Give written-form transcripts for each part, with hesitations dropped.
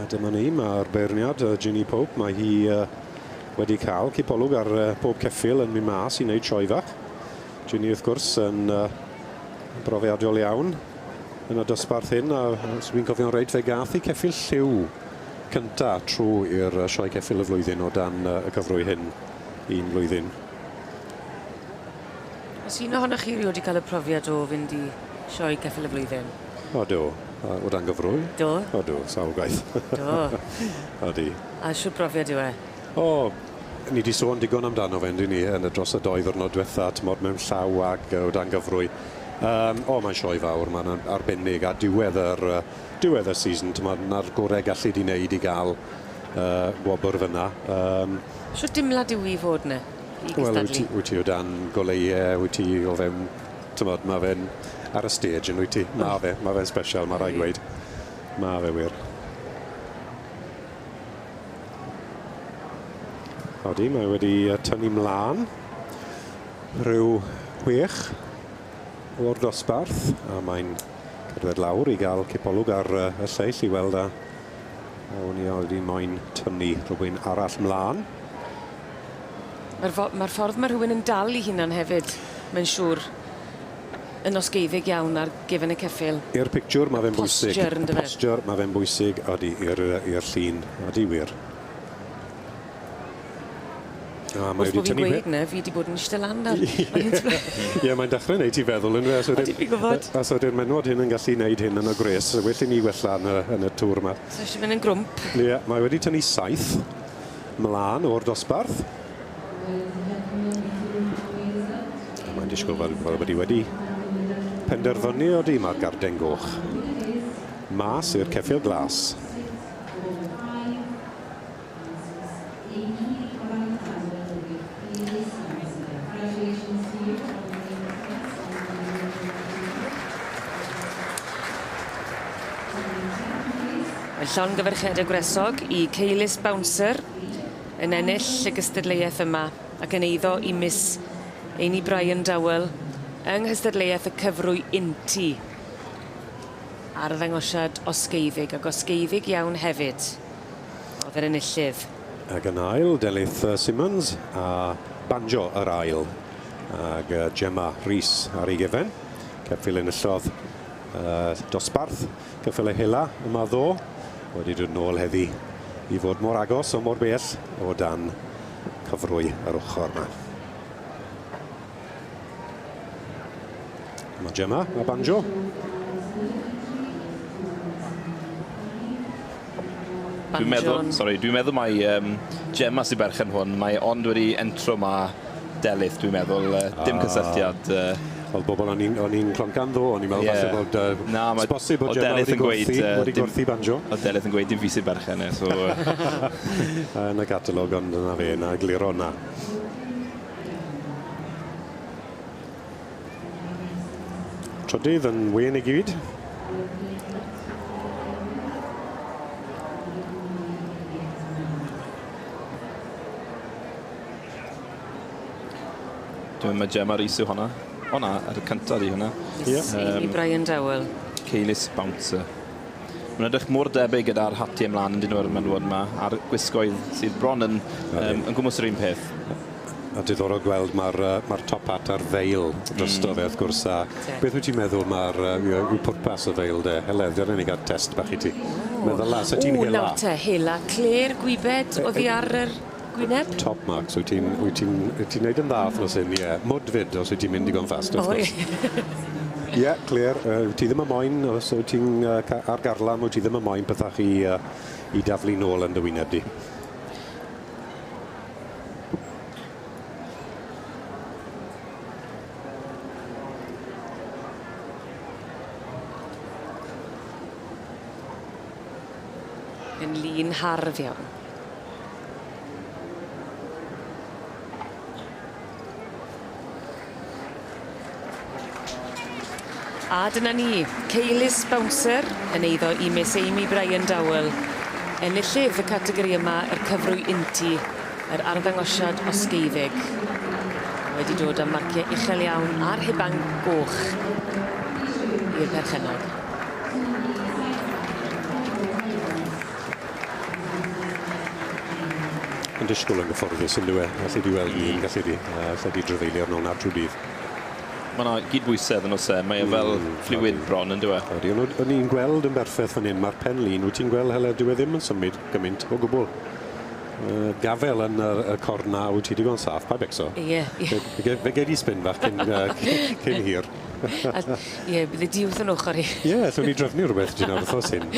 A dyma ni, mae'r beirniad, Ginny Pope, mae hi wedi cael cipolwg ar pob ceffyl yn mynd mas i wneud sioe fach. Ginny, wrth gwrs, yn brofiadol iawn yn y dosbarth hyn, a os dwi'n cofio'n reit, fe gath hi ceffyl lliw cynta trwy i'r sioe ceffyl y flwyddyn o dan y cyfrwy hyn un flwyddyn. Oes un ohonoch chi erioed 'di cael y profiad o fynd i sioe ceffyl y flwyddyn? O do, o dan gyfrwy. Do? O do, sawl gwaith. Do. Odi. A shwt brofiad yw e? O, ni 'di sôn digon amdano fe yndyn ni yn y dros y dou ddiwrnod dwetha, t'mod mewn llaw ag o dan gyfrwy. Yym, o mae'n sioe fawr, mae'n arbennig a diwedd yr yy diwedd y season t'mod 'na'r gore gallu di neud i ga'l yy gwobr fyn 'na. Yym. Shwt dimlad yw 'i fod 'ny? I Wel, wyt gystadlu? ti wyt ti o dan goleue, wyt ti o fewn, t'mod, ma' fe'n ar y stage yn wyt ti? Ma' fe, ma' fe'n special, ma' raid gweud. Ma' fe wir. Odi, mae wedi tynnu mlaen rhyw 6 o'r dosbarth, a mae'n cerdded lawr i gael cipolwg ar y lleill i weld a a wn i oeddi moyn tynnu rhywun arall mlaen. Ma'r fo- ma'r ffordd ma' rhywun yn dal 'i hunan hefyd, mae'n siŵr, yn osgeiddig iawn ar gefen y ceffyl. I'r pictiwr ma' fe'n bwysig. Posture yndyfe? Posture, ma' fe'n bwysig, odi, i'r yy i'r llun, odi wir. A mae Wrth wedi bo' fi'n tynnu gweud 'na, fi 'di bod yn ishte lan nawr. Ie, mae'n dechre neud ti feddwl yndyfe? Os Odi, fi'n gwbod. Os ydi'r menwod hyn yn gallu neud hyn yn y gwres, well i ni wella yn y yn y tŵr 'ma. Sa isie mynd yn grwmp. Ie, mae wedi tynnu 7 mlan o'r dosbarth. A mae'n disgwyl fel, fel bod hi wedi penderfynu odi, mae'r garden goch mas i'r ceffyl glas. Wel llongyfarchiade gwresog i Kaylis Bouncer yn ennill y gystadleuaeth yma ac yn eiddo i Miss Amy Bryan Dowell yng nghystadleuaeth y cyfrwy Inti. Arddangosiad osgeiddig ac osgeiddig iawn hefyd o'dd yr enillydd. Ac yn ail, Delyth Simmons a Banjo yr ail ag Gemma Rees ar ei gefen. Ceffyl enillodd dosbarth ceffylau hela yma ddo, wedi dod nôl heddi i fod mor agos o mor bell o dan cyfrwy yr ochr yma. Mae Gemma a Banjo. Dwi'n meddwl, sori, dwi'n meddwl mai Gemma sy'n berchen hwn. Mae ond wedi entro ma Delyth, dwi'n meddwl. Dim cysylltiad. Wel, bobl, o'n i'n o'n i'n cloncan ddo, o'n i'n meddwl yeah. falle bod Na, ma, bosib bod Gemma wedi gwrthi, wedi gwrthi banjo. Oedd Delyth yn gweud dim fi sy'n berchen e, so... Yn y catalog, ond yna fe, na gliro na. Trydydd yn wên i gyd. Dwi'n meddwl Gemma Rees yw hwnna. O na, ar y cyntaf di hwnna. Ie. Amy Brian Dowell. Kaylis Bouncer. Mae'n edrych mor debyg gyda'r hatiau ymlaen yn dyn nhw ar y menywod yma, a'r gwisgoedd sydd bron yn, yn gwmws yr un peth. A diddorol gweld mae'r ma top hat a'r veil drosto fe wrth gwrs. A beth wyt ti'n meddwl mae'r yw pwrpas y veil de? Heledd, dyna ni gael test bach i ti. Meddyla, sa ti'n hela? O, nawr te, hela. Claire Gwybed oddi ar yr gwyneb? Top marks, wyt ti'n wyt ti'n wyt ti'n neud yn dda wythnos hyn, ie. Mwd fyd os wyt ti'n mynd digon fast, wrth gwrs. Ie, Claire, wyt ti ddim yn moyn, os wyt ti'n ar garlam, wyt ti ddim yn moyn pethach i, i daflu nôl yn dy wyneb di. Yn lun hardd iawn. A dyna ni, Kaylis Bouncer yn eiddo i Miss Amy Bryan Dowell. Enillydd y categori yma, yr cyfrwy untu, yr arddangosiad osgeiddig. Wedi dod â marciau uchel iawn a'r hebang goch i'r perchennog. Yn disgwyl yn gyfforddus yn dyw e. Gallu di weld un, gallu di. Gallu di drafeilio arno hwnna trwy dydd. Mae yna gydbwysedd yn oes e. Mae e fel fluid bron yn dyw e. Ydy, ond o'n i'n gweld yn berffaith fan hyn, mae'r pen lin, wyt ti'n gweld Heledd, dyw e ddim yn symud gymaint o gwbl. Gafel yn y corna, wyt ti digon saff, pa becso? Ie, ie. Fe gei di spin fach cyn hir. Ie, bydde di wrth yn ochr i. Ie, allwn ni drefnu rhywbeth ti'n nawr wythnos hyn.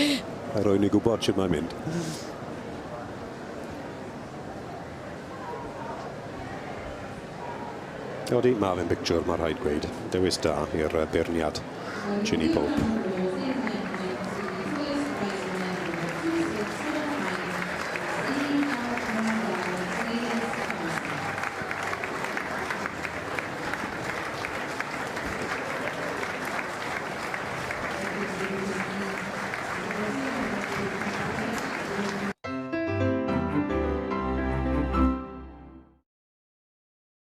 A roi ni gwybod sut mae'n mynd. Odi, mae fe'n bictiwr, mae rhaid gweud. Dewis da i'r beirniad, Ginny Pope.